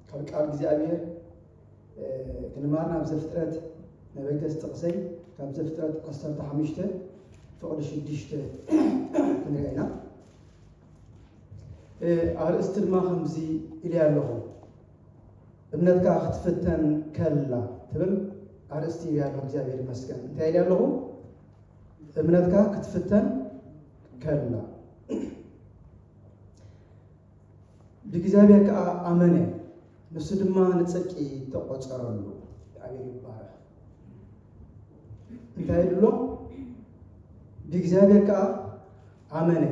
ካብ ቃል እግዚኣብሔር ክንማር ናብ ዘፍጥረት፣ ነበገስ ጥቕሰይ ካብ ዘፍጥረት ዓሰርተ ሓሙሽተ ፍቕዲ ሽዱሽተ ክንሪኣ ኢና። ኣርእስቲ ድማ ከምዚ ኢለ ኣለኹ፣ እምነትካ ክትፍተን ከላ ትብል ኣርእስቲ ኢለ ኣለኹ። እግዚኣብሔር ይመስገን። እንታይ ኢለ ኣለኹ? እምነትካ ክትፍተን ከላ። ብእግዚኣብሔር ከኣ ኣመነ፣ ንሱ ድማ ንጽድቂ ተቖጸረሉ። እግዚኣብሔር ይባረኽ። እንታይ ኢሉ ኣሎ? ብእግዚኣብሔር ከኣ ኣመነ፣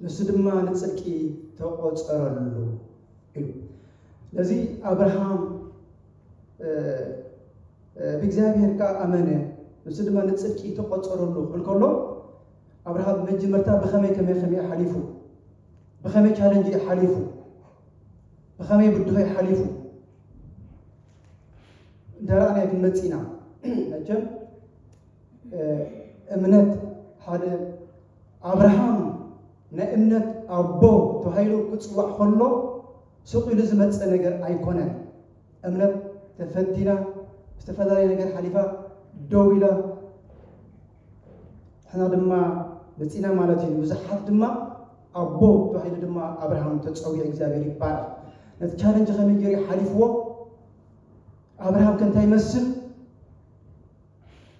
ንሱ ድማ ንጽድቂ ተቖጸረሉ ኢሉ። ስለዚ ኣብርሃም ብእግዚኣብሔር ከኣ ኣመነ፣ ንሱ ድማ ንጽድቂ ተቖጸረሉ ክብል ከሎ፣ ኣብርሃም መጀመርታ ብኸመይ ከመይ ከመይ ሓሊፉ፣ ብኸመይ ቻለንጅ ሓሊፉ፣ ብኸመይ ብድሆ ሓሊፉ እንተ ረኣናዮ ክንመጽእ ኢና። መቸም እምነት ሓደ ኣብርሃም ናይ እምነት ኣቦ ተባሂሉ ክጽዋዕ ከሎ ስቕ ኢሉ ዝመጸ ነገር ኣይኮነን። እምነት ተፈቲና፣ ዝተፈላለየ ነገር ሓሊፋ ደው ኢላ፣ ንሕና ድማ መጺና ማለት እዩ። ብዙሓት ድማ ኣቦ ተባሂሉ ድማ ኣብርሃም ተጸዊዑ፣ እግዚኣብሔር ይባረኽ። ነቲ ቻለንጅ ከመይ ገይሩ ሓሊፍዎ፣ ኣብርሃም ከ እንታይ ይመስል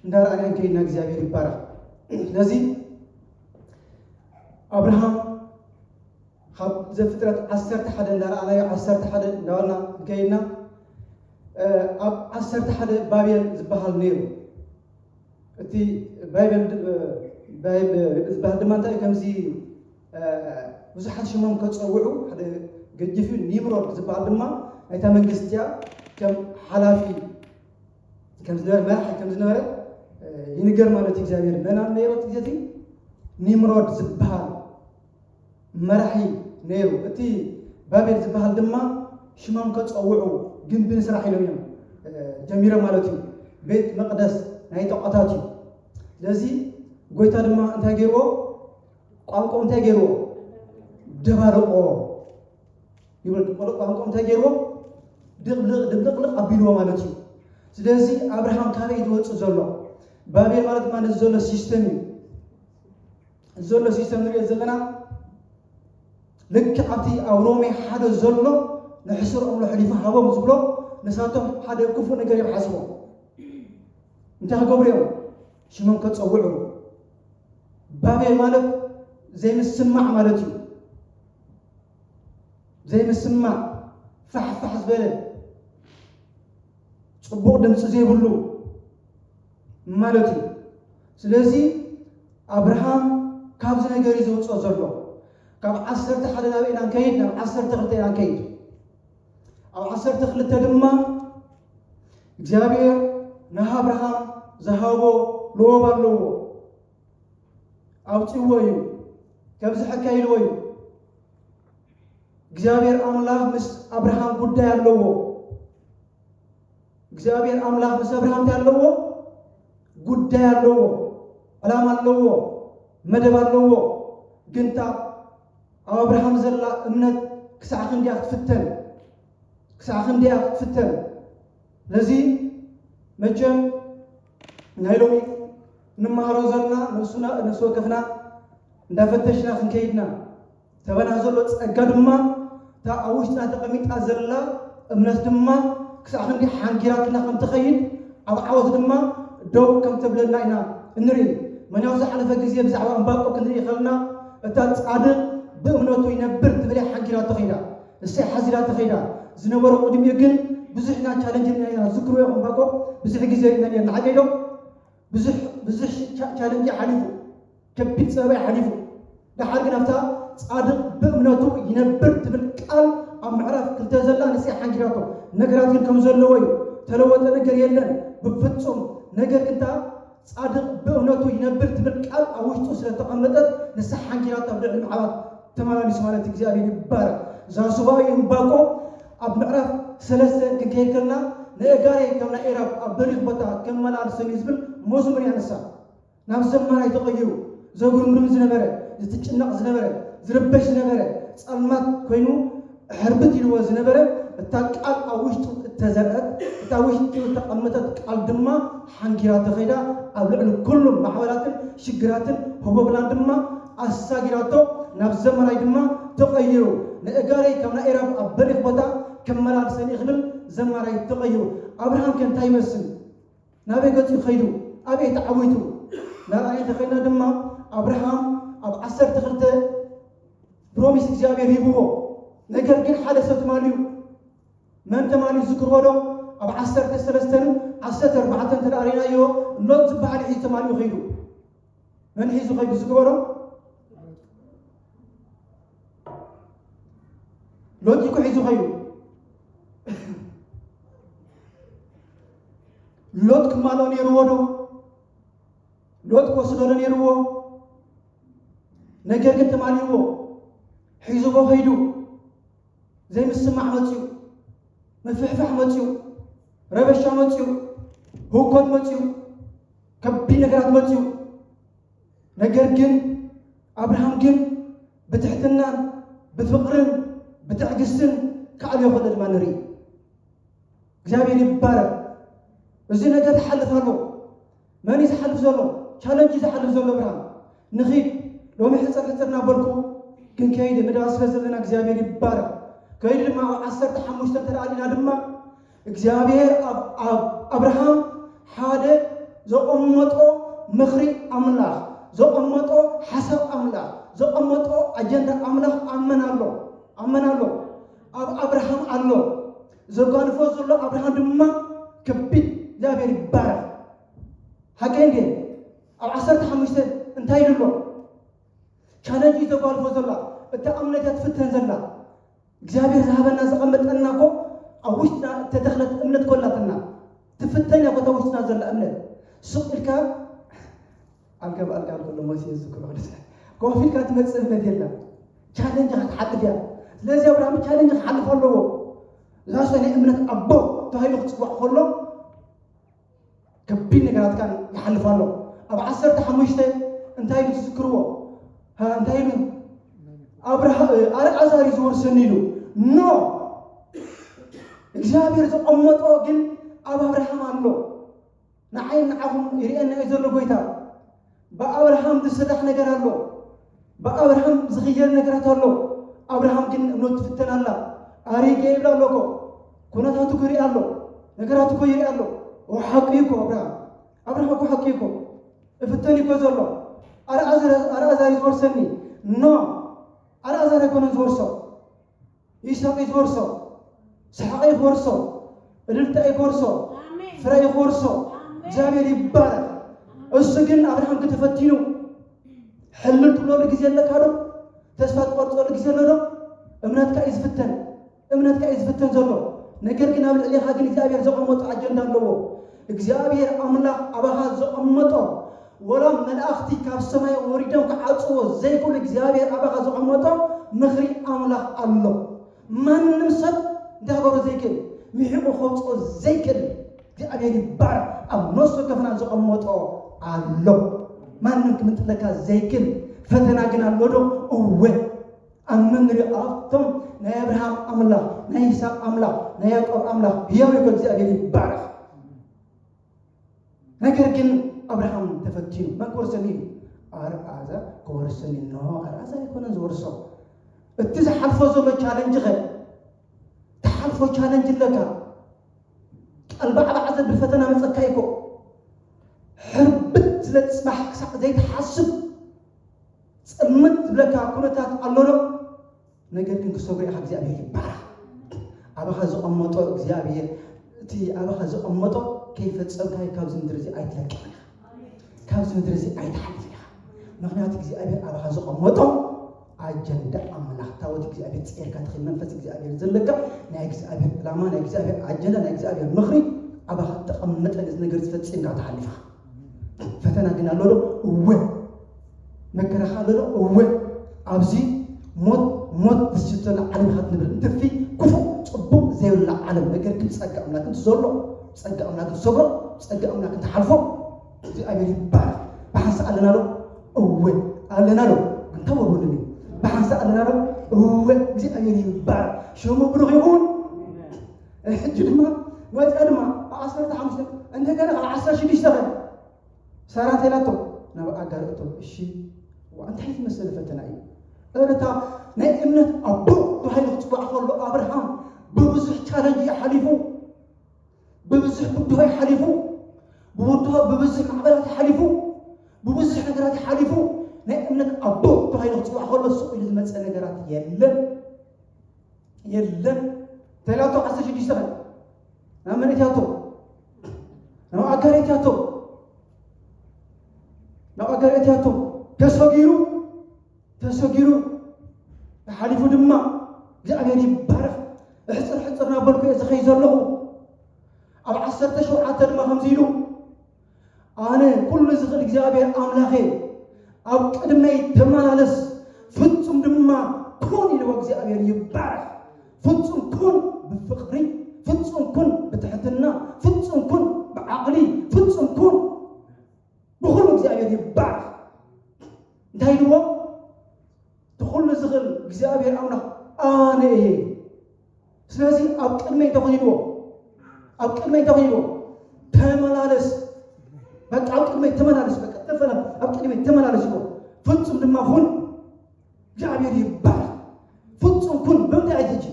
እንዳረኣና እንከይድና እግዚኣብሔር ይባረኽ። ስለዚ ኣብርሃም ካብ ዘፍጥረት ዓሰርተ ሓደ እንዳረኣናዮ፣ ዓሰርተ ሓደ እንዳበልና እንከይድና ኣብ ዓሰርተ ሓደ ባቤል ዝበሃል ነይሩ። እቲ ባይብል ባይብል ዝበሃል ድማ እንታይ ከምዚ ብዙሓት ሽሞም ከፀውዑ ሓደ ገጅፍ እዩ። ኒምሮድ ዝበሃል ድማ ናይታ መንግስቲ እያ ከም ሓላፊ ከም ዝነበረ መራሒ ከም ዝነበረ ይንገር ማለት እዩ። እግዚኣብሔር መን ኣብ ነይሮ እቲ ግዜ እቲ ኒምሮድ ዝበሃል መራሒ ነይሩ። እቲ ባቤል ዝበሃል ድማ ሽሞም ከፀውዑ ግንቢ ንስራሕ ኢሎም እዮም ጀሚሮም ማለት እዩ። ቤት መቅደስ ናይ ጠቋታት እዩ። ስለዚ ጎይታ ድማ እንታይ ገይርዎ? ቋንቋ እንታይ ገይርዎ? ደባርቆ ይብል። ቋንቋ እንታይ ገይርዎ? ድብልቕ ድብልቕልቕ ኣቢልዎ ማለት እዩ። ስለዚ ኣብርሃም ካበይ እዩ ዝወፅእ ዘሎ? ባቤል ማለት ማለት ዘሎ ሲስተም እዩ። ዘሎ ሲስተም ንሪኦ ዘለና ልክዕ ኣብቲ ኣብ ሮሜ ሓደ ዘሎ ንሕስር እምሎ ሕሊፉ ሃቦም ዝብሎ ንሳቶም ሓደ ክፉእ ነገር እዮም ሓስቦም። እንታይ ክገብሩ እዮም? ሽሞም ከፀውዑ። ባቤል ማለት ዘይምስማዕ ማለት እዩ። ዘይምስማዕ፣ ፋሕፋሕ ዝበለ፣ ፅቡቕ ድምፂ ዘይብሉ ማለት እዩ። ስለዚ ኣብርሃም ካብዚ ነገር እዩ ዘውፅኦ ዘሎ። ካብ ዓሰርተ ሓደ ናብ ኢና ንከይድ፣ ናብ ዓሰርተ ክልተ ኢና ንከይድ። ኣብ ዓሰርተ ክልተ ድማ እግዚኣብሔር ንኣብርሃም ዝሃቦ ለወብ ኣለዎ። ኣውፅዎ እዩ፣ ከብዝሐካ ኢልዎ እዩ። እግዚኣብሔር ኣምላኽ ምስ ኣብርሃም ጉዳይ ኣለዎ። እግዚኣብሔር ኣምላኽ ምስ ኣብርሃም እንታይ ኣለዎ? ጉዳይ ኣለዎ፣ ዕላማ ኣለዎ፣ መደብ ኣለዎ። ግንታ ኣብ ኣብርሃም ዘላ እምነት ክሳዕ ክንዲያ ክትፍተን፣ ክሳዕ ክንዲያ ክትፍተን። ነዚ መቸም ናይ ሎሚ እንመሃሮ ዘለና ነብሱና፣ ነብሲ ወከፍና እንዳፈተሽና ክንከይድና፣ ተበና ዘሎ ጸጋ ድማ እታ ኣብ ውሽጥና ተቐሚጣ ዘላ እምነት ድማ ክሳዕ ክንዲ ሓንጊራትና ከም ትኸይድ፣ ኣብ ዓወት ድማ ደው ከም ተብለና ኢና እንርኢ። ምኽንያቱ ዝሓለፈ ግዜ ብዛዕባ እምባቆም ክንርኢ ከለና፣ እታ ጻድቕ ብእምነቱ ይነብር ትብል እያ ሓንጊራቶ ኸይዳ፣ እሰይ ሓዚላቶ ኸይዳ። ዝነበሮ ቅድሚኡ ግን ብዙሕ ኢና ቻለንጅ ኢና ዝክርዮ እምባቆም ብዙሕ ግዜ ኢና ነርና። ሓቀይ ዶ? ብዙሕ ብዙሕ ቻ-፣ ቻለንጅ ሓሊፉ፣ ከቢድ ጸበባ ሓሊፉ። ደሓር ግን ኣብታ ጻድቕ ብእምነቱ ይነብር ትብል ቃል ኣብ ምዕራፍ ክልተ ዘላ ንስያ ሓንጊራቶ። ነገራት ግን ከም ዘለዎ እዩ፣ ተለወጠ ነገር የለን ብፍጹም። ነገር ግን እታ ጻድቕ ብእምነቱ ይነብር ትብል ቃል ኣብ ውሽጡ ስለ ተቐመጠት ንሳ ሓንጊራታ ኣብ ልዕሊ ምዕራፍ ተመላሊሱ ማለት እግዚኣብሔር ይባረክ። እዛ ሱባኤ እምባቆም ኣብ ምዕራፍ ሰለስተ ክንከይድ ከለና ንእጋረይ ከም ናይ ኤራብ ኣብ በሪኽ ቦታ ከመላልሶም እዩ ዝብል መዝሙር እያ ንሳ። ናብ ዘማራይ ተቐይሩ ዘጉርምርም ዝነበረ፣ ዝትጭነቕ ዝነበረ፣ ዝርበሽ ዝነበረ፣ ጸልማት ኮይኑ ሕርብት ኢልዎ ዝነበረ፣ እታ ቃል ኣብ ውሽጡ እተዘርአት፣ እታ ውሽጡ እተቐመጠት ቃል ድማ ሓንጊራ ተኸይዳ፣ ኣብ ልዕሊ ኩሉ ማሕበራትን ሽግራትን ህቦብላን ድማ ኣሳጊራቶ፣ ናብ ዘማራይ ድማ ተቐይሩ። "ንእጋለይ ካብ ናይ ኤራብ ኣብ በሪኽ ቦታ ከመላልሰኒ" ክብል ዘማራይ ተቐይሩ። ኣብርሃም ከ እንታይ ይመስል? ናበይ ገጹ ከይዱ? ኣበይ ተዓዊቱ? ናብ ኣይ ተኸይድና ድማ ኣብርሃም ኣብ ዓሰርተ ክልተ ፕሮሚስ እግዚኣብሔር ሂብዎ። ነገር ግን ሓደ ሰብ ተማልዩ። መን ተማልዩ ዝዝክርዎ ዶ? ኣብ ዓሰርተ ሰለስተን ዓሰርተ ኣርባዕተን ተዳሪናዮ ሎጥ ዝበሃል ሒዙ ተማልዩ ከይዱ። መን ሒዙ ከይዱ ዝግበሮ? ሎጥ እኮ ሒዙ ከይዱ። ሎጥ ክማልኦ ነይርዎ ዶ? ሎጥ ክወስዶ ዶ ነይርዎ? ነገር ግን ተማልይዎ፣ ሒዝዎ ከይዱ። ዘይምስማዕ መፅዩ፣ ምፍሕፋሕ መፅዩ፣ ረበሻ መፅዩ፣ ህውከት መፅዩ፣ ከቢድ ነገራት መፅዩ። ነገር ግን ኣብርሃም ግን ብትሕትናን ብፍቕርን ብትዕግስትን ክኣልዮ ከሎ ድማ ንርኢ። እግዚኣብሔር ይባረክ። እዚ ነገር ዝሓልፍ ኣሎ። መን እዩ ዝሓልፍ ዘሎ? ቻለንጅ እዩ ዝሓልፍ ዘሎ ኣብርሃም። ንኺድ ሎሚ ሕፅር ሕፅር እናበልኩ ክንከይድ ምድባ ስለ ዘለና እግዚኣብሔር ይባረክ። ከይዱ ድማ ኣብ ዓሰርተ ሓሙሽተ እንተ ደኣ ኣሊና ድማ እግዚኣብሔር ኣብ ኣብ ኣብርሃም ሓደ ዘቐመጦ ምኽሪ ኣምላኽ፣ ዘቐመጦ ሓሳብ ኣምላኽ፣ ዘቐመጦ ኣጀንዳ ኣምላኽ ኣመን ኣሎ፣ ኣመን ኣሎ፣ ኣብ ኣብርሃም ኣሎ። ዘጓንፎ ዘሎ ኣብርሃም ድማ ከቢድ እግዚኣብሔር ይባረክ። ሓቀይ እንዴ? ኣብ ዓሰርተ ሓሙሽተ እንታይ ኢሉ ኣሎ? ቻለንጅ እዩ ዘጓንፎ ዘላ፣ እታ እምነት እያ ትፍተን ዘላ። እግዚኣብሔር ዝሃበና ዘቐመጠና እኮ ኣብ ውሽጥና እተተኽለት እምነት እኮ ኣላትና። ትፍተን እያ እኮ እታ ውሽጥና ዘላ እምነት። ስቕ ኢልካ ኣልጋ ብኣልጋ ኣሎ ሞሴ ዝዝክሮ ቅዱስ ኮፍ ኢልካ ትመጽእ እምነት የላ። ቻለንጅ ክትሓልፍ እያ። ስለዚ ኣብርሃም ቻለንጅ ክሓልፍ ኣለዎ። እዛ ሰው ናይ እምነት ኣቦ ተባሂሉ ክጽዋዕ ከሎ ከቢድ ነገራት ካን ይሓልፍ ኣሎ። ኣብ ዓሰርተ ሓሙሽተ እንታይ ኢሉ ትዝክርዎ? ሃ፣ እንታይ ኢሉ? ኣብርሃ ኣልዓዛር እዩ ዝወርሰኒ ኢሉ። ኖ፣ እግዚኣብሔር ዘቐመጦ ግን ኣብ ኣብርሃም ኣሎ። ንዓይን ንዓኹም ይርእየና እዩ ዘሎ ጎይታ። ብኣብርሃም ዝስራሕ ነገር ኣሎ። ብኣብርሃም ዝኽየድ ነገራት ኣሎ። ኣብርሃም ግን እምነቱ ትፍተን ኣላ። ኣሪገ ይብል ኣሎ እኮ። ኩነታቱ ክርኢ ኣሎ። ነገራቱ እኮ ይርኢ ኣሎ። ኦ፣ ሓቂ እዩ እኮ ኣብርሃም። ኣብርሃም እኮ ሓቂ እዩ እኮ። እፍተን እዩ እኮ ዘሎ። ኣልዓዛር፣ ኣልዓዛር እዩ ዝወርሰኒ። ኖ፣ ኣልዓዛር ኣይኮነን ዝወርሶ። ይስሐቅ እዩ ዝወርሶ። ሰሓቕ እዩ ክወርሶ። እልልታ እዩ ክወርሶ። ኣሜን። ፍረ እዩ ክወርሶ። ኣሜን። እግዚኣብሔር ይባረክ። ኣሜን። እሱ ግን ኣብርሃም ግን ተፈቲኑ። ሕልል ትብለሉ ግዜ ኣለካ ዶ? ተስፋ ትቆርጸሉ ግዜ ኣሎ ዶ? እምነትካ እዩ ዝፍተን። እምነትካ እዩ ዝፍተን ዘሎ። ነገር ግን ኣብ ልዕሌኻ ግን እግዚኣብሔር ዘቐመጦ ኣጀንዳ ኣለዎ። እግዚኣብሔር ኣምላኽ ኣባኻ ዘቐመጦ፣ ወላ መላእኽቲ ካብ ሰማይ ወሪዶም ክዓጽዎ ዘይክእሉ እግዚኣብሔር ኣባኻ ዘቐመጦ ምኽሪ ኣምላኽ ኣሎ። ማንም ሰብ እንዳገሮ ዘይክእል፣ ምሒቑ ከውፅኦ ዘይክእል እግዚኣብሔር ይባረክ። ኣብ ነፍሲ ወከፍና ዘቐመጦ ኣሎ። ማንም ክምጥለካ ዘይክእል ፈተና ግን ኣሎ ዶ? እወ። ኣብ መንሪ ኣብቶም ናይ ኣብርሃም ኣምላኽ፣ ናይ ይስሐቅ ኣምላኽ፣ ናይ ያዕቆብ ኣምላኽ ህያው ይኮ እግዚኣብሔር ይባረክ። ነገር ግን ኣብርሃም ተፈቲኑ፣ መን ክወርሰኒ እዩ? ኣልዓዛር ክወርሰኒ። ኖ፣ ኣልዓዛር ኣይኮነን ዝወርሶ። እቲ ዝሓልፎ ዘሎ ቻለንጅ ኸ? ትሓልፎ ቻለንጅ ኣለካ። ቀልባዕባዕ ዘብል ፈተና መጸካ ይኮ። ሕርብት ዝለ ጽባሕ ክሳዕ ዘይትሓስብ ጽልምት ዝብለካ ኩነታት ኣሎ ዶ? ነገር ግን ክሰብሮ ኢኻ። እግዚኣብሔር ይባረክ። ኣባኻ ዘቐመጦ እግዚኣብሔር፣ እቲ ኣባኻ ዘቐመጦ ከይፈጸምካዮ ካብዚ ምድሪ እዚ ኣይትለቅቕን ኢኻ። ካብዚ ምድሪ እዚ ኣይትሓልፍን ኢኻ። ምኽንያቱ እግዚኣብሔር ኣባኻ ዘቐመጦ ኣጀንዳ ኣምላኽ፣ ታቦት እግዚኣብሔር ጸይርካ ትኸይድ፣ መንፈስ እግዚኣብሔር ዘለካ፣ ናይ እግዚኣብሔር ዕላማ፣ ናይ እግዚኣብሔር ኣጀንዳ፣ ናይ እግዚኣብሔር ምኽሪ ኣባኻ ተቐመጠ። ነዚ ነገር ዝፈጺምካ ትሓልፍ ኢኻ። ፈተና ግን ኣሎ ዶ? እወ። መከራኻ ኣሎ ዶ? እወ። ኣብዚ ሞት፣ ሞት ዝሽተላ ዓለም ኢኻ ትነብር። እንትርፊ ክፉእ ጽቡቕ ዘይብላ ዓለም፣ ነገር ግን ጸጋ ኣምላኽ እንትዘሎ፣ ጸጋ ኣምላኽ እንትሰብሮ፣ ጸጋ ኣምላኽ እንትሓልፎ፣ እግዚኣብሔር ይባረክ። ብሓንሳእ ኣለና ዶ? እወ። ኣለና ዶ? ኣንታ ወሩልኒ። ብሓንሳእ ኣለና ዶ? እወ እግዚኣብሔር ይባረክ፣ ሽሙ ብሩክ ይኹን። ሕጂ ድማ መፂኣ ድማ ዓሰርተ ሓሙሽተ እንደገና ዓሰርተ ሽዱሽተ ኸ ሳራ እንታይ ኢላቶ? ናብ ኣጋር እቶ። እሺ፣ ዋ እንታይ ዝመሰለ ፈተና እዩ። እታ ናይ እምነት ኣቦ ተባሂሉ ክፅዋዕ ከሎ ኣብርሃም ብብዙሕ ቻለንጅ እዩ ሓሊፉ። ብብዙሕ ብድሆ ሓሊፉ፣ ብብድሆ ብብዙሕ ማዕበላት ሓሊፉ፣ ብብዙሕ ነገራት ሓሊፉ። ናይ እምነት ኣቦ ተባሂሉ ክፅዋዕ ከሎ ስቕ ኢሉ ዝመፀ ነገራት የለን። የለን። እንታይ ኢላቶ? ዓሰርተ ሽዱሽተ ኸ ናብ መን እትያቶ? ናብ ኣጋር እትያቶ። ናብ ኣጋር እትያቶ። ተሰጊሩ ተሰጊሩ ሓሊፉ ድማ እግዚኣብሔር ይባረክ። ሕፅር ሕፅር እናበልኩ እየ ዝኸይ ዘለኹ። ኣብ ዓሰርተ ሸውዓተ ድማ ከምዚ ኢሉ ኣነ ኩሉ ዝኽእል እግዚኣብሔር ኣምላኸ ኣብ ቅድመይ ተመላለስ፣ ፍጹም ድማ ኩን ኢልዎ። እግዚኣብሔር ይባረክ። ፍጹም ኩን ብፍቕሪ፣ ፍጹም ኩን ብትሕትና፣ ፍጹም ኩን ብዓቕሊ፣ ፍጹም ኩን ብኹሉ እግዚኣብሔር ይባረክ። እንታይ ኢልዎ? እቲ ኩሉ ዝኽእል እግዚኣብሔር ኣምላኽ ኣነ እየ። ስለዚ ኣብ ቅድመይ እንታይ ኩን ኢልዎ? ኣብ ቅድመይ እንታይ ኩን ኢልዎ? ተመላለስ። በቃ ኣብ ቅድመይ ተመላለስ። በቃ ተፈላ ኣብ ቅድመይ ተመላለስ ኢልዎ። ፍጹም ድማ ኩን። እግዚኣብሔር ይባረክ። ፍጹም ኩን። ብምንታይ እዩ ሕጂ?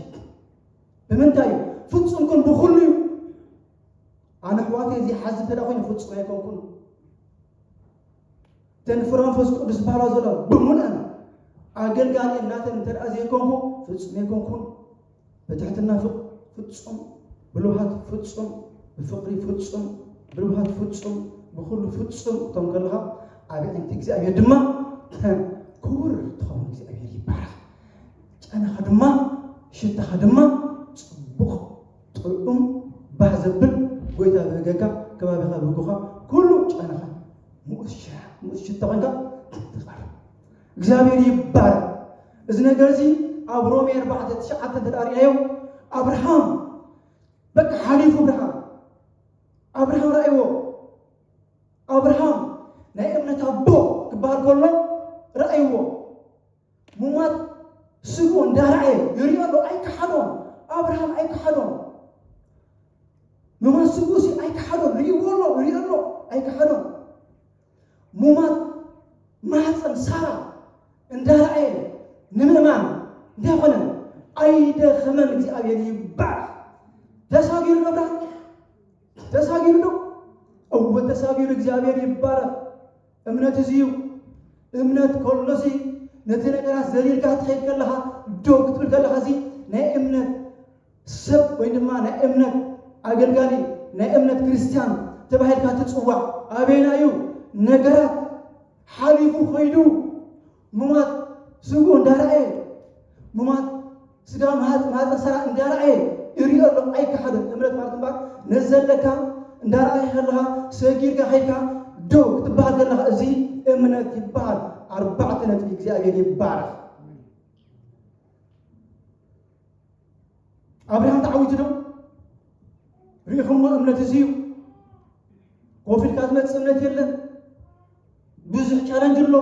ብምንታይ እዩ? ፍጹም ኩን ብኹሉ እዩ። ኣነ ኣሕዋተይ እዚ ሓዚ እንተ ደኣ ኮይኑ ፍጹም ኣይኮንኩን። እተን ፍረ መንፈስ ቅዱስ ዝበሃላ ዘሎ ብምሉኣን ኣገልጋሊ ናተን እንተ ደኣ ዘይኮንኩ ፍጹም ኣይኮንኩን። ብትሕትና ፍጹም፣ ብልውሃት ፍጹም፣ ብፍቕሪ ፍጹም፣ ብልውሃት ፍጹም፣ ብኹሉ ፍጹም ክትኮን ከለኻ ኣብ ኣዒንቲ እግዚኣብሔር ድማ ክቡር ትኸውን። እግዚኣብሔር ይባረኽ። ጨናኻ ድማ ሽታኻ ድማ ጽቡቕ ጥዑም ባህ ዘብል ጎይታ ብህገካ ከባቢኻ ብህጉኻ ኩሉ ጨናኻ ምኡስ ሽታ ኮንካ ትቐርብ። እግዚኣብሔር ይባረክ። እዚ ነገር እዚ ኣብ ሮሜ ኣርባዕተ ትሽዓተ እንተ ርኢናዮ ኣብርሃም በቃ ሓሊፉ ኣብርሃም ኣብርሃም ረኣይዎ። ኣብርሃም ናይ እምነት ኣቦ ክበሃል ከሎ ረኣይዎ። ሙማት ስግኡ እንዳረኣየ ይሪኦ ኣሎ። ኣይከሓዶን። ኣብርሃም ኣይከሓዶን። ሙማት ስግኡ ሲ ኣይከሓዶን። ሪእዎ ኣሎ፣ ይሪኦ ኣሎ። ኣይከሓዶን። ሙማት ማህፀን ሳራ እንዳረኣየ ንምእማን እንታይ ኮነ? ኣይደኸመን። እግዚኣብሔር ይባረክ። ተሳጊሩ ዶ ኣብርሃም? ተሳጊሩ ዶ? እወ ተሳጊሩ። እግዚኣብሔር ይባረክ። እምነት እዚ እዩ። እምነት ከሎሲ ነቲ ነገራት ዘሊልካ ትኸይድ ከለኻ ደው ክትብል ከለኻ እዚ ናይ እምነት ሰብ ወይ ድማ ናይ እምነት ኣገልጋሊ ናይ እምነት ክርስትያን ተባሂልካ ትፅዋዕ። ኣበይና እዩ ነገራት ሓሊፉ ኸይዱ ምማት ስጉ እንዳረኣየ ምማት ስጋ ማህፀን ሰራ እንዳረኣየ ይሪኦ ኣሎ። ኣይከሓደን። እምነት ማለት እምበር ነዘለካ እንዳረኣየ ከለኻ ሰጊርካ ከይድካ ደው ክትበሃል ከለኻ እዚ እምነት ይበሃል። ኣርባዕተ ነጥቢ እግዚኣብሔር ይባረክ። ኣብርሃም ተዓዊቱ ዶ? ርኢኹሞ እምነት እዚ እዩ። ኮፍ ኢልካ ዝመፅእ እምነት የለን። ብዙሕ ቻለንጅ ኣሎ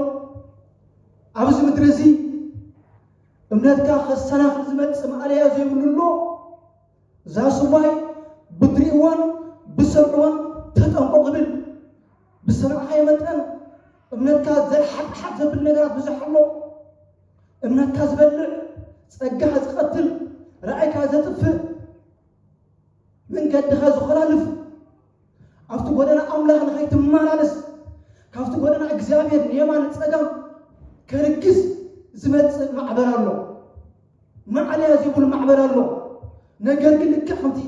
ኣብዚ ምድሪ እዚ። እምነትካ ከሰናኽል ዝመፅእ ማእለያ ዘይብሉ ኣሎ። እዛ ስዋይ ብትሪእዋን ብሰምዕዋን ተጠንቀቕ ይብል። ብሰማዕኻዮ መጠን እምነትካ ዘልሓጥሓጥ ዘብል ነገራት ብዙሕ ኣሎ። እምነትካ ዝበልዕ፣ ጸጋኻ ዝቐትል፣ ራእይካ ዘጥፍእ፣ መንገድኻ ዝኾላልፍ፣ ኣብቲ ጎደና ኣምላኽ ንኸይትመላለስ፣ ካብቲ ጎደና እግዚኣብሔር ንየማን ንጸጋም ከርግስ ዝመጽእ ማዕበል ኣሎ። ማዕለያ ዘይብሉ ማዕበል ኣሎ። ነገር ግን ልክዕ ከምቲ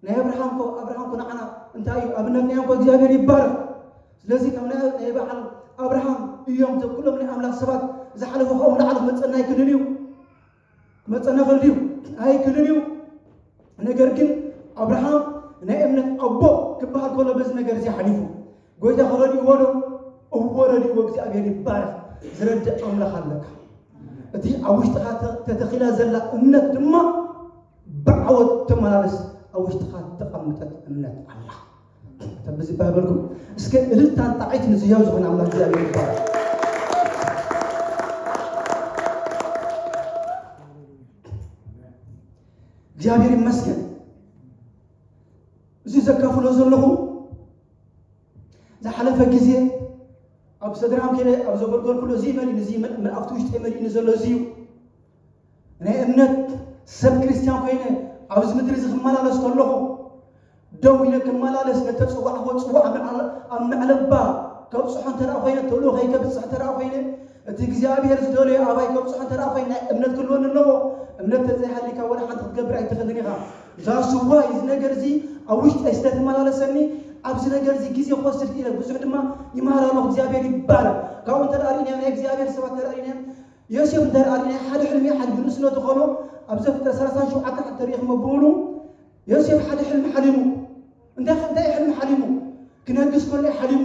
ናይ ኣብርሃም ኮ ኣብርሃም ኮ ንዓና እንታይ እዩ ኣብነት ናይ ኮ እግዚኣብሔር ይባረክ። ስለዚ ከም ናይ ናይ በዓል ኣብርሃም እዮም እቶም ኩሎም ናይ ኣምላኽ ሰባት ዝሓለፉ ካብኡ ንላዕሊ ክመፀና ኣይክእልን እዩ። ክመፀና ይኽእል ድዩ? ኣይክእልን እዩ። ነገር ግን ኣብርሃም ናይ እምነት ኣቦ ክበሃል ከሎ በዚ ነገር እዚ ሓሊፉ ጎይታ ክረድእዎ ዶ? እዎ ረድእዎ። እግዚኣብሔር ይባረክ። ዝረድእ ኣምላኽ ኣለካ። እቲ ኣብ ውሽጥኻ ተ- ተተኺላ ዘላ እምነት ድማ ብዓወት ተመላለስ። ኣብ ውሽጥኻ ተቐምጠት እምነት ኣላ። ተብዚ ባይበልኩም እስከ እልልታን ጣዕይትን ዝያው ዝኾነ ኣምላኽ እግዚኣብሔር ይባረክ። እግዚኣብሔር ይመስገን። እዚ ዘካፍሎ ዘለኹ ዝሓለፈ ግዜ ኣብ ሰድራም ከደ ኣብ ዘገልገልኩሉ እዚ መሊኒ እዚ መልኣፍቲ ውሽጢ መሊኒ ዘሎ እዚ እዩ። ናይ እምነት ሰብ ክርስቲያን ኮይነ ኣብዚ ምድሪ እዚ ክመላለስ ከለኹ ደው ኢለ ክመላለስ ነተፅዋዕዎ ፅዋዕ ኣብ መዕለባ ከብፅሖ እንተ ኮይነ ተልእኾይ ከብፅሕ እንተ ኮይነ እቲ እግዚኣብሔር ዝደለዮ ኣባይ ከብፅሖ እንተ ኮይነ ናይ እምነት ክልወኒ ኣለዎ። እምነት ተዘይሃሊካ ወላ ሓንቲ ክትገብር ኣይትኽእልን ኢኻ። ዛስዋ እዚ ነገር እዚ ኣብ ውሽጠይ ስለተመላለሰኒ ኣብዚ ነገር እዚ ግዜ ክወስድ ክኢለ ብዙሕ ድማ ይመሃር ኣለኹ። እግዚኣብሔር ይባረክ። ካብኡ እንተ ርኢና ናይ እግዚኣብሔር ሰባት ተርኢና ዮሴፍ እንተ ርኢና ሓደ ሕልሚ ሓደ ብንእስነቱ ከሎ ኣብ ዘፍጥረት ሰላሳን ሸውዓተን ተሪእኹም ብሙሉ ዮሴፍ ሓደ ሕልሚ ሓሊሙ። እንታይ እንታይ ሕልሚ ሓሊሙ? ክነግስ ከሎ ሓሊሙ።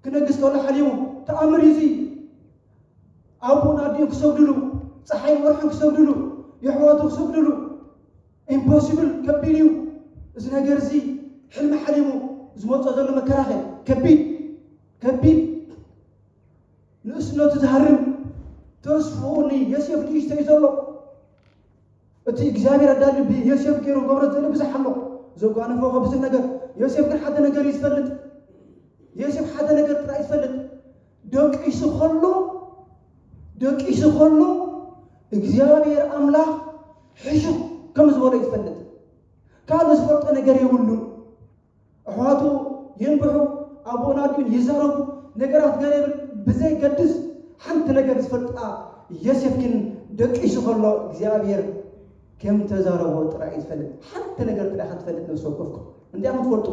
ክነግስ ከሎ ሓሊሙ። ተኣምር እዩ እዚ። ኣቦን ኣዲኡ ክሰግድሉ፣ ፀሓይ ወርሒ ክሰግድሉ፣ የሕዋቱ ክሰግድሉ ኢምፖሲብል ከቢድ እዩ። እዚ ነገር እዚ ሕልሚ ሓሊሙ ዝመፆ ዘሎ መከራኸ ከቢድ ከቢድ ንእስነቱ ዝሃርም ተስፍኡ ንዮሴፍ ንእሽቶ እዩ ዘሎ። እቲ እግዚኣብሔር ኣዳሊ ብዮሴፍ ገይሩ ገብረ ዘለ ብዙሕ ኣሎ። ዘጓነፎ ብዙሕ ነገር። ዮሴፍ ግን ሓደ ነገር እዩ ዝፈልጥ። ዮሴፍ ሓደ ነገር ጥራይ እዩ ዝፈልጥ። ደቂሱ ከሎ ደቂሱ ከሎ እግዚኣብሔር ኣምላኽ ሕሹኽ ከም ዝበሎ እዩ ዝፈልጥ። ካልእ ዝፈልጦ ነገር የብሉን። ኣሕዋቱ ይንብሑ፣ ኣቦን ኣዲኡን ይዛረቡ፣ ነገራት ገለ ብዘይገድስ ሓንቲ ነገር ዝፈልጣ ዮሴፍ ግን ደቂሱ ከሎ እግዚኣብሔር ከም ተዛረቦ ጥራይ እዩ ዝፈልጥ። ሓንቲ ነገር ጥራይ ኢኻ ትፈልጥ ነፍሲ ወከፍኩም። እንታይ ኢኹም ትፈልጡ?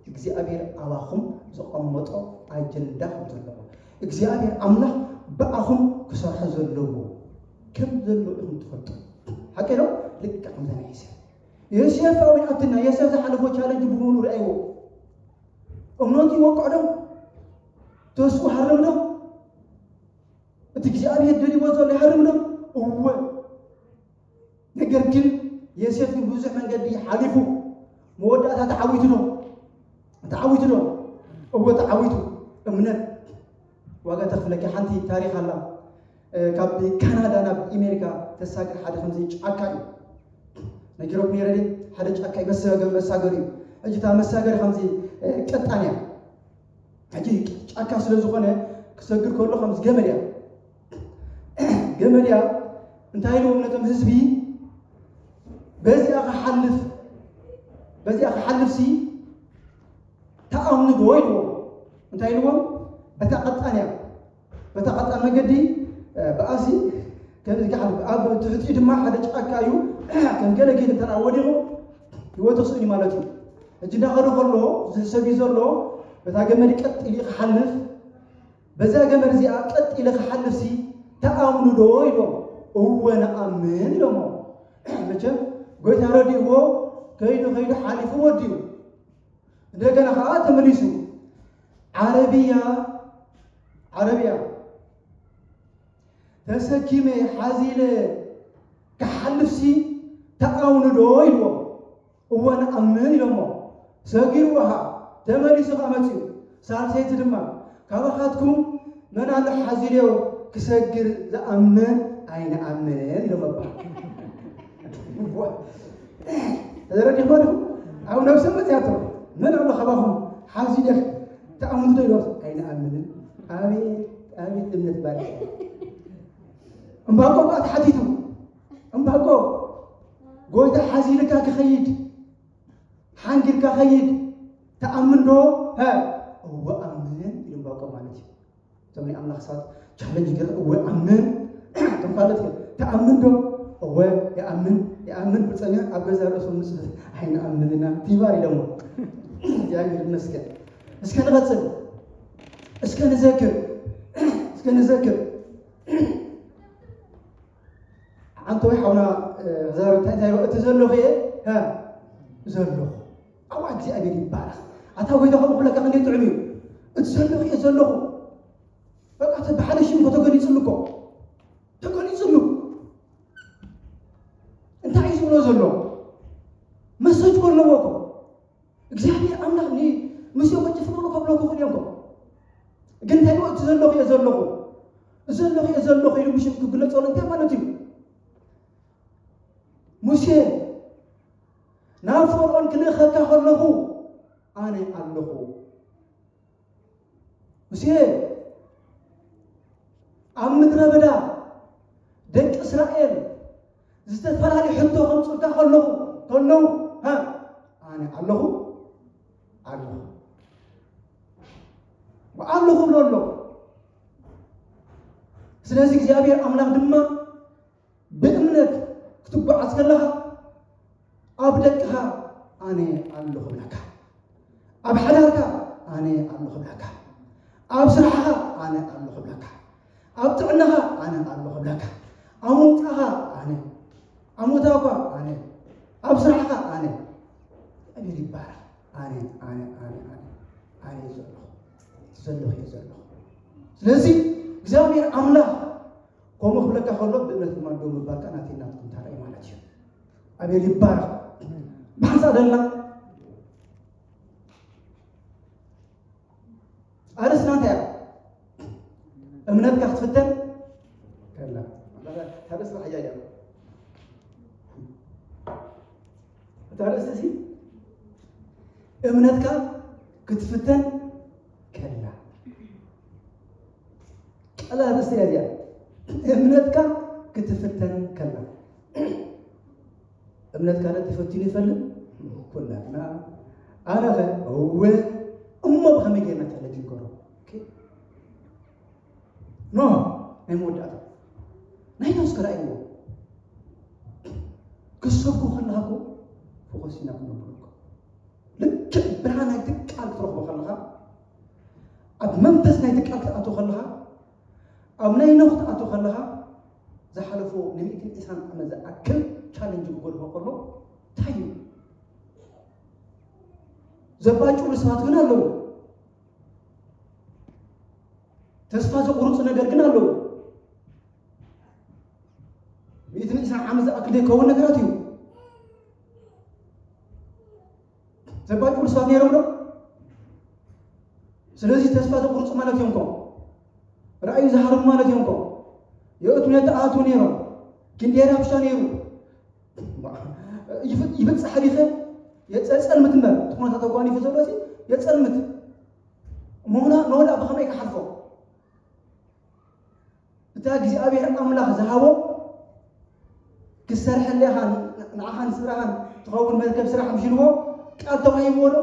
እግዚኣብሔር ኣባኹም ዘቐመጦ ኣጀንዳ ከም ዘለዎ፣ እግዚኣብሔር ኣምላኽ ብኣኹም ክሰርሖ ዘለዎ ከም ዘሎ ኢኹም ትፈልጡ። ሓቂ ዶ? ልክዕ ከምዛ ናይ ዮሴፍ። ዮሴፍ ኣዊን ኣብትና ዮሴፍ ዝሓለፎ ቻለንጅ ብምሉ ረኣይዎ። እምነቱ ይወቅዕ ዶ? ተስፉ ሃርም ዶ? እቲ እግዚኣብሔር ደልዎ ዘሎ ይሃርም ዶ? እወ። ነገር ግን ዮሴፍ ግን ብዙሕ መንገዲ ሓሊፉ መወዳእታ ተዓዊቱ ዶ? ተዓዊቱ ዶ? እወ ተዓዊቱ። እምነት ዋጋ ተኽፍለኪ። ሓንቲ ታሪኽ ኣላ። እ፣ ካብ ካናዳ ናብ ኣሜሪካ ተሳግር ሓደ ከምዚ ጫካ እዩ። ነጊረኩም ነይረ ድየ? ሓደ ጫካ እዩ፣ መሳገ-፣ መሳገሪ እዩ። ሕጂ እታ መሳገሪ ከምዚ፣ እ፣ ቀጣን እያ። ሕጂ ጫካ ስለ ዝኾነ ክሰግር ከሎ ከምዚ ገመድ እያ። ገመድ እያ። እንታይ ኢልዎም ነቶም ህዝቢ? በዚኣ ክሓልፍ፣ በዚኣ ክሓልፍ ሲ ተኣምኑ ዶ ኢልዎም። እንታይ ኢልዎም? በታ ቀጣን እያ። በታ ቀጣን መገዲ፣ እ፣ ብኣሲ ከምዚ ክሓልፍ፣ ኣብ ትሕቲኡ ድማ ሓደ ጫካ እዩ። ከም ገለ ገለ እንተ ደኣ ወዲቑ ህይወቱ ክስእን እዩ ማለት እዩ። ሕጂ እንዳኸደ ከሎ፣ እዚ ሰብ እዩ ዘሎ፣ በታ ገመድ ቀጥ ኢሉ ክሓልፍ፣ በዛ ገመድ እዚኣ ቀጥ ኢለ ክሓልፍ ሲ ተኣምኑ ዶ ኢልዎም። እወ ንኣምን ኢሎሞ። መቸም ጎይታ ረዲእዎ፣ ከይዱ ከይዱ ሓሊፉ ወዲኡ። እንደገና ኸዓ ተመሊሱ። ዓረብያ፣ ዓረብያ ተሰኪመ ሓዚለ ክሓልፍሲ ተኣምኑ ዶ ኢልዎ። እወ ንኣምን ኢሎሞ። ሰጊርዎ ኸዓ ተመሊሱ ኸዓ መፂኡ። ሳልሰይቲ ድማ ካባኻትኩም መን ኣሎ ሓዚለዮ ክሰግር ዝኣምን ኣይንኣምን ኢሎም ኣባ። ተረዲእሞ ዶ? ኣብ ነብሰ መፅያቶ መን ኣሎ ካባኹም ሓዚለ ተኣምኑ ዶ ኢሎም ኣይንኣምንን። ኣቤት ኣቤት እምነት ባል። እምባቆም ከዓ ተሓቲቱ። እምባቆም ጎይታ ሓዚልካ ክኸይድ ሓንጊርካ ኸይድ። ተኣምን ዶ? ሀ፣ እወ ኣምን ኢሉ እምባቆም ማለት እዩ። እቶም ናይ ኣምላኽ ሰባት ቻለንጅ ገይረ እወ ኣምን። እቶም ካልኦት ከ ተኣምን ዶ? እወ ይኣምን፣ ይኣምን ብጸኛ ኣብ ገዛ ርእሶም ምስ ኣይንኣምንና ቲባር ኢሎሞ። እግዚኣብሔር ይመስገን። እስከ ንቐጽል። እስከ ንዘክር። እስከ ንዘክር። ሓንቲ ወይ ሓውና፣ እ፣ ዛረብ እንታይ እንታይ እቲ ዘለኹ እየ፣ ሀ፣ ዘለኹ። ኣዋ እግዚኣብሔር ይባረኽ። ኣታ ጎይታ ከምኡ ክብለካ ክንደይ ጥዑም እዩ። እቲ ዘለኹ እየ ዘለኹ። በቃ እቲ ብሓደ ሽም እኮ ተገሊጽሉ እኮ። ተገሊጽሉ። እንታይ እዩ ዝብሎ ዘሎ? መሰጅ እኮ ኣለዎ እኮ። እግዚኣብሔር ኣምላኽ ኒ-፣ ምስ ዮሴፍ ፍቕሩ ከብሎ ክኽእል እዮም እኮ። ግን እንታይ እዩ እቲ ዘለኹ እየ ዘለኹ። ዘለኹ እየ ዘለኹ ኢሉ ብሽም ክግለጸሉ እንታይ ማለት እዩ? ሙሴ ናብ ፈርዖን ክልእኸካ ከለኹ ኣነ ኣለኹ። ሙሴ፣ ኣብ ምድረ በዳ ደቂ እስራኤል ዝተፈላለዩ ሕቶ ከምፅኡልካ ከለኹ፣ ከለዉ፣ ሃ፣ ኣነ ኣለኹ፣ ኣለኹ። ኣለኹ ብሎ ኣለኹ። ስለዚ እግዚኣብሔር ኣምላኽ ድማ ብእምነት ክትጓዓዝ ከለኻ፣ ኣብ ደቅኻ ኣነ ኣለኹ ብለካ፣ ኣብ ሓዳርካ ኣነ ኣለኹ ብለካ፣ ኣብ ስራሕኻ ኣነ ኣለኹ ብለካ፣ ኣብ ጥዕናኻ ኣነ ኣለኹ ብለካ፣ ኣብ ምውፃእኻ ኣነ፣ ኣብ ሞታ እኳ ኣነ፣ ኣብ ስራሕኻ ኣነ። እግዚኣብሔር ይባረኽ። ኣነ፣ ኣነ፣ ኣነ፣ ኣነ፣ ኣነ እዩ ዘለኹ፣ ዘለኹ እየ ዘለኹ። ስለዚ እግዚኣብሔር ኣምላኽ ከምኡ ክብለካ ከሎ ብእምነት ድማ ደው ምባልካ ናተይ ናትኩም ተራ እዩ ማለት እዩ። ኣቤል ይባረኽ። ብሓንሳእ ደልና ኣርእስትና እንታይ እያ? እምነትካ ክትፍተን ከላ። እታ ኣርእስቲ ሓያል እያ። እታ ኣርእስቲ እዚ እምነትካ ክትፍተን ከላ። ቀላል ኣርእስቲ እያ እዚኣ። እምነትካ ክትፍተን ከላ። እምነትካ ዶ ተፈቲኑ ይፈልጥ? ኩላትና። ኣነ ኸ? እወ። እሞ ብኸመይ ጌርና ቻለንጅ ንገሮ? ኦኬ። ኖ፣ ናይ መወዳእታ። ናይ ኖስ ከ ረኣይዎ። ክሰብኩ ከለኻ እኮ ፎከስ ኢና ክንገብር እኮ። ልክዕ ብርሃን ናይቲ ቃል ክትረኽቦ ከለኻ፣ ኣብ መንፈስ ናይቲ ቃል ክትኣትዎ ከለኻ፣ ኣብ ናይ ኖህ ክትኣትዎ ከለኻ፣ ዝሓለፎ ንሚእትን ዕስራን ዓመት ዝኣክል ቻለንጅ ክገድፎ ከሎ እንታይ እዩ? ዘባጭሉ ሰባት ግን ኣለዉ። ተስፋ ዘቑርጹ ነገር ግን ኣለዉ። ሚእትን ዕስራን ዓመት ዝኣክል ዘይከውን ነገራት እዩ። ዘባጭሉ ሰባት ነይሮም ዶ? ስለዚ ተስፋ ዘቑርጹ ማለት እዮም እኮ። ራእዩ ዝሃርሙ ማለት እዮም እኮ። የእቱ ነተኣቱ ነይሮም። ክንደይ ረብሻ ነይሩ። ይፍ-፣ ይብጽሕ ዲኸ? የጸ-፣ ጸልምት እምበር። እቲ ኩነታት ተጓኒፉ ዘሎ ሲ የጸልምት። ኖላ፣ ኖላ ብኸመይ ክሓልፎ? እታ እግዚኣብሔር ኣምላኽ ዝሃቦ ክሰርሐለይ ኢኻ፣ ንዓኻን ስድራኻን ትኸውን መርከብ ስራሕ ምሽ ኢልዎ ቃል ተዋሂብዎ ዶ?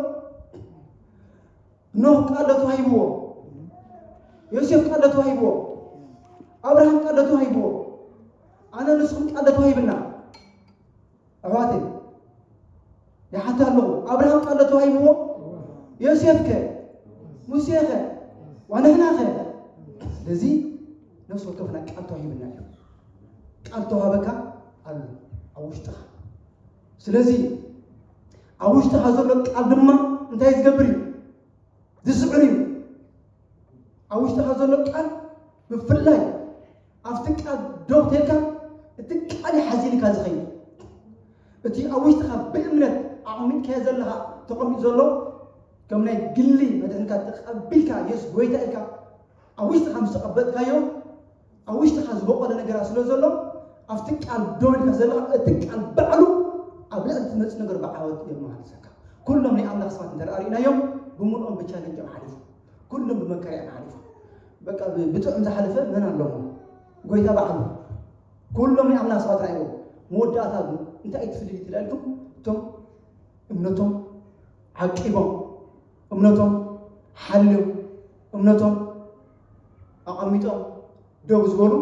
ኖህ ቃል ዶ ተዋሂብዎ? ዮሴፍ ቃል ዶ ተዋሂብዎ? ኣብርሃም ቃል ዶ ተዋሂብዎ? ኣነ ንስኹም ቃል ዶ ተዋሂብና? ኣሕዋተይ፣ ይሓታ ኣለኹ። ኣብርሃም ቃል ዶ ተዋሂብዎ? ዮሴፍ ከ? ሙሴ ኸ? ዋንሕና ኸ? ስለዚ ነፍሲ ወከፍና ቃል ተዋሂብና እዩ። ቃል ተዋህበካ ኣሎ ኣብ ውሽጥኻ። ስለዚ ኣብ ውሽጥኻ ዘሎ ቃል ድማ እንታይ ዝገብር እዩ? ዝስዕር እዩ። ኣብ ውሽጥኻ ዘሎ ቃል፣ ብፍላይ ኣብቲ ቃል ደው ተልካ፣ እቲ ቃል እዩ ሓዚንካ ዝኸይድ። እቲ ኣብ ውሽጥኻ ብእምነት ኣቕሚጥካዮ ዘለኻ፣ ተቐሚጡ ዘሎ፣ ከም ናይ ግሊ መድሕንካ ተቐቢልካ፣ የሱስ ጎይታ ኢልካ ኣብ ውሽጥኻ ምስ ተቐበልካዮ፣ ኣብ ውሽጥኻ ዝበቖለ ነገራት ስለ ዘሎ፣ ኣብቲ ቃል ደው ኢልካ ዘለኻ፣ እቲ ቃል ባዕሉ ኣብ ልዕሊ ትመጽእ ነገር ብዓወት የመሃልሰካ። ኩሎም ናይ ኣምላኽ ሰባት እንተ ደኣ ርኢናዮም፣ ብምልኦም ብቻለንጅ እዮም ሓሊፎም። ኩሎም ብመከራ እዮም ሓሊፎም። በቃ ብ-፣ ብጥዑም ዝሓለፈ መን ኣለሞ? ጎይታ ባዕሉ። ኩሎም ናይ ኣምላኽ ሰባት ርኣይዎም። መወዳእታ ግን እንታይ እዩ ትፍልልይ ትላልኩም? እቶም እምነቶም ዓቂቦም፣ እምነቶም ሓልዮም፣ እምነቶም ኣቐሚጦም ደው ዝበሉ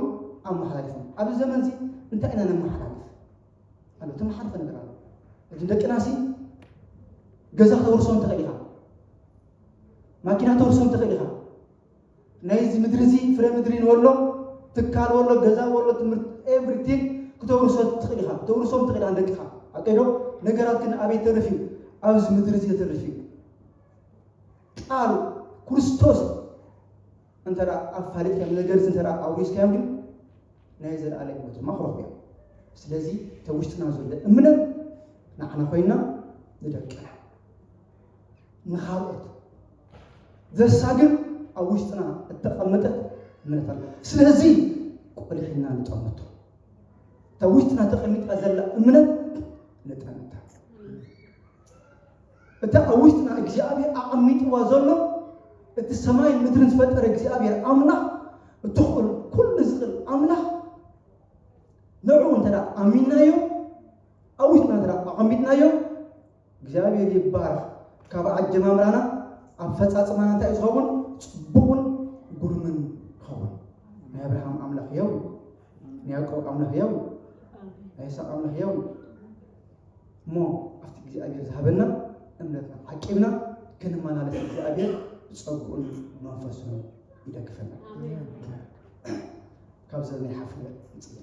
ኣመሓላሊፎም። ኣብዚ ዘመን እዚ እንታይ ኢና ነመሓላልፍ? ኣሎ፣ ተመሓልፈ ነገር ኣሎ። እዞም ደቅናሲ ገዛ ከተውርሶም ትኽእል ኢኻ። ማኪና ተውርሶም ትኽእል ኢኻ። ናይዚ ምድሪ እዚ ፍረ ምድሪ ንወሎ፣ ትካል ወሎ፣ ገዛ ወሎ፣ ትምህርቲ፣ ኤቭሪቲንግ ክተውርሶ ትኽእል ኢኻ። ተውርሶም ትኽእል ኢኻ ንደቅኻ። ኣቀይዶ ነገራት ግን ኣበይ ተርፍ እዩ? ኣብዚ ምድሪ እዚ ተርፍ እዩ። ቃል ክርስቶስ እንተ ደኣ ኣፋሊጥካዮም፣ ነገር እዚ እንተ ደኣ ኣውሪስካዮም ግን ናይ ዘለኣለም ህይወት ድማ ክረኽቡ እዮም። ስለዚ እቲ ውሽጥና ዘሎ እምነት ንዓና ኮይና ንደቅና ንኻልኦት ዘሳግር ኣብ ውሽጥና እተቐመጠት እምነት ኣላ። ስለዚ ቆሊሕና ንጠምቶ። እታ ውሽጥና ተቐሚጣ ዘላ እምነት ንጠምታ። እታ ኣብ ውሽጥና እግዚኣብሔር ኣቐሚጥዋ ዘሎ እቲ ሰማይን ምድርን ዝፈጠረ እግዚኣብሔር ኣምላኽ፣ እቲ ኩሉ ዝኽእል ኣምላኽ፣ ንዕኡ እንተ ኣሚንናዮ፣ ኣብ ውሽጥና እንተ ኣቐሚጥናዮ፣ እግዚኣብሔር ይባረኽ። ካብ ኣጀማምራና ኣፈጻጽማና እንታይ እዩ ዝኸውን? ጽቡቕን ግሩምን ይኸውን። ናይ ኣብርሃም ኣምላኽ ያው፣ ናይ ያዕቆብ ኣምላኽ ያው፣ ናይ ይስሐቅ ኣምላኽ ያው። እሞ ኣብቲ እግዚኣብሔር ዝሃበና እምነትና ዓቂብና ክንመላለስ እግዚኣብሔር ብጸጉኡን መንፈሱን ይደግፈና። ካብ ዘለናይ ሓፍለ ንጽሊ።